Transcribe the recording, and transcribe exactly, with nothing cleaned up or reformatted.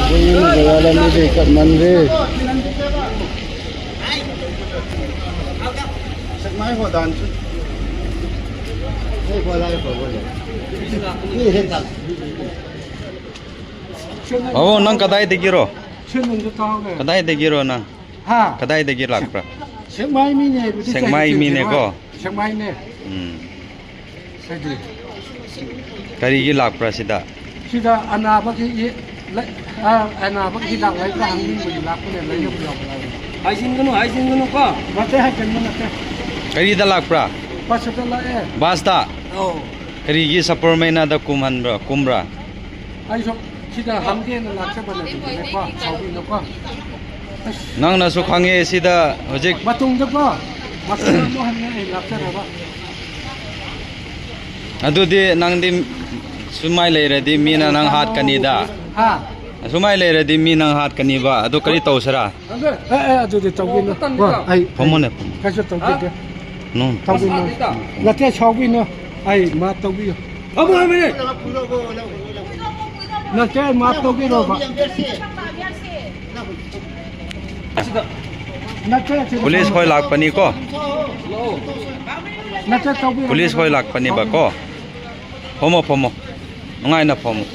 ꯑꯩꯈꯣꯏꯅ ꯖꯒꯥ ꯂꯝꯕꯤꯗ ꯍꯦꯛꯇ ꯃꯟꯔꯦ꯫ ꯁꯦꯛꯃꯥꯏ ꯍꯣꯗꯥꯟꯁꯨ꯫ ꯑꯣ, ꯅꯪ ꯀꯗꯥꯏꯗꯒꯤꯔꯣ? ꯁꯦꯟ ꯅꯨꯡꯁꯨ ꯇꯥꯍꯧꯔꯦ꯫ ꯀꯗꯥꯏꯗꯒꯤꯔꯣ ꯅꯪ? ꯍꯥ? ꯀꯗꯥꯏꯗꯒꯤ ꯂꯥꯛꯄ꯭ꯔꯥ? ꯁꯦꯛꯃꯥꯏ ꯃꯤꯅꯦ ꯍꯥꯏꯕꯗꯤ ꯁꯦꯛꯃꯥꯏ ꯀꯩ ꯃꯤꯅꯦꯀꯣ? ꯁꯦꯛꯃꯥꯏꯅꯦ꯫ ꯎꯝ꯫ ꯍꯥꯏꯗꯤ ꯀꯔꯤꯒꯤ ꯂꯥꯛꯄ꯭ꯔꯥ ꯁꯤꯗ? ꯁꯤꯗ ꯑꯅꯥꯕꯒꯤ ꯂꯩ-, ꯑ, ꯑꯅꯥꯕꯒꯤ ꯍꯤꯗꯥꯛ ꯂꯩꯕ꯭ꯔꯥ ꯍꯪꯅꯤꯡꯕꯒꯤ ꯂꯥꯛꯄꯅꯦ, ꯂꯩꯌꯦꯕꯨ ꯌꯥꯝ ꯂꯥꯛꯑꯦ꯫ ꯍꯥꯏꯖꯤꯟꯒꯅꯨ, ꯍꯥꯏꯖꯤꯟꯒꯅꯨ ꯀꯣ꯫ ꯅꯠꯇꯦ, ꯍꯥꯏꯖꯤꯟꯕ ꯅꯠꯇꯦ꯫ ꯀꯔꯤꯗ ꯂꯥꯛꯄ꯭ꯔꯥ? ꯕꯁꯇ ꯂꯥꯛꯑꯦ꯫ ꯕꯁꯇ? ꯑꯧ꯫ ꯀꯔꯤꯒꯤ ꯁꯄꯔꯃꯩꯅꯥꯗ ꯀꯨꯝꯍꯟꯕ꯭ꯔꯥ, ꯀꯨꯝꯕ꯭ꯔꯥ? ꯑꯩꯁꯨ ꯁꯤꯗ ꯍꯪꯒꯦꯅ ꯂꯥꯛꯆꯕꯅꯦ, ꯑꯗꯨꯒꯤꯅꯦꯀꯣ, ꯁꯥꯎꯕꯤꯅꯨꯀꯣ꯫ ꯑꯁ꯫ ꯅꯪꯅꯁꯨ ꯈꯪꯉꯦ ꯁꯤꯗ ꯍꯧꯖꯤꯛ꯫ ꯃꯇꯨꯡꯗꯀꯣ, ꯃꯇꯨꯡꯗ ꯑꯃꯨꯛ ꯍꯟꯅ ꯑꯩ ꯂꯥꯛꯆꯅꯕ꯫ ꯑꯗꯨꯗꯤ ꯅꯪꯗꯤ ꯁꯨꯃꯥꯏ ꯂꯩꯔꯗꯤ ꯃꯤꯅ ꯅꯪ ꯍꯥꯠꯀꯅꯤꯗ꯫ ꯍꯥ? ꯁꯨꯃꯥꯏ ꯂꯩꯔꯗꯤ ꯃꯤ ꯅꯪ ꯍꯥꯠꯀꯅꯤꯕ꯫ ꯑꯗꯨ ꯀꯔꯤ ꯇꯧꯁꯤꯔꯥ? ꯑꯦ, ꯑꯦ, ꯑꯗꯨꯗꯤ ꯇꯧꯕꯤꯅꯨ꯫ ꯀꯣ, ꯑꯩ ꯐꯝꯃꯣꯅꯦ, ꯐꯝꯃꯣ꯫ ꯀꯩꯁꯨ ꯇꯧꯕꯤꯗꯦ꯫ ꯅꯣ꯫ ꯇꯧꯕꯤꯅꯨ꯫ ꯅꯠꯇꯦ, ꯁꯥꯎꯕꯤꯅꯨ꯫ ꯑꯩ ꯃꯥꯞ ꯇꯧꯕꯤꯌꯨ꯫ ꯐꯝꯃꯣ ꯍꯥꯏꯕꯅꯦ꯫ ꯅꯠꯇꯦ, ꯑꯩ ꯃꯥꯞ ꯇꯧꯕꯤꯔꯣꯕ꯫ ꯅꯠꯇꯦ, ꯁꯤꯗ ꯄꯨꯂꯤꯁ ꯍꯣꯏ ꯂꯥꯛꯄꯅꯤꯀꯣ꯫ ꯅꯠꯇꯦ, ꯇꯧꯕꯤꯔꯣ꯫ ꯄꯨꯂꯤꯁ ꯍꯣꯏ ꯂꯥꯛꯄꯅꯦꯕꯀꯣ꯫ ꯐꯝꯃꯣ, ꯐꯝꯃꯣ꯫ ꯅꯨꯡꯉꯥꯏꯅ ꯐꯝꯃꯣ꯫